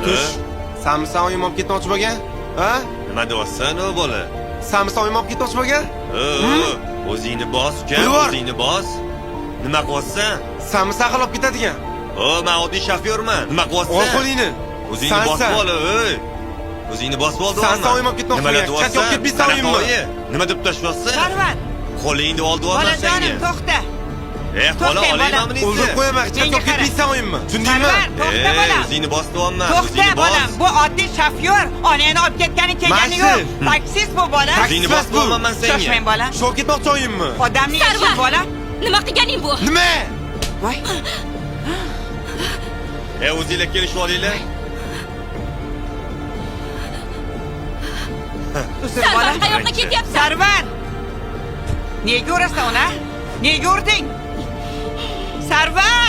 Tush. Sanmisan oyim olib ketmoqchi bo'lgan? Ha? Nima deyapsan, o bola? Sanmisan oyim olib ketmoqchi bo'lgan? O'zingni bos, uka, Qo'yvor. o'zingni bos. Nima qilyapsan? Sanmisan axir olib ketadigan? O, men oddiy shofyorman. Nima qilyapsan? Ol qo'lingni. O'zingni bosib Sansan. ol, ey. O'zingni bosib ol deyapman. Sansan oyim olib ketmoqchi Nimalar bo'lgan. Chatga olib deyapsan? ketmaysan Qanaqa oyimni. oyi? Nima deb tashyapsan? Sarvar, Qo'lingni ol deyapman bolajonim, senga. to'xta. Ey, xola, To'xtang, olaymanmi bolam. nesi? O'ldirib qo'yaman, chatga Menga olib qara. ketmaysan oyimni. Tushundingmi? Sarvar, to'xta Ey, bolam. o'zingni bos deyapman. To'xta O'zingni bos. bolam, bu oddiy shofyor. Onangni olib ketgani kelgani Mana yo'q. shu. Taksist bu bola. O'zingni bos Taksi bu. deyapman man senga. Shoshmang bola. Shu olib ketmoqchi oyimmi? Odamning ishi Sarvar! bola. Nima qilganing bu? Nima? Voy. Ey, o'zinglar kelishib olinglar. Uzr Sarvar, bola. qayoqqa ketyapsan? Sarvar! Nega urasan uni? Nega urding? Sarvar!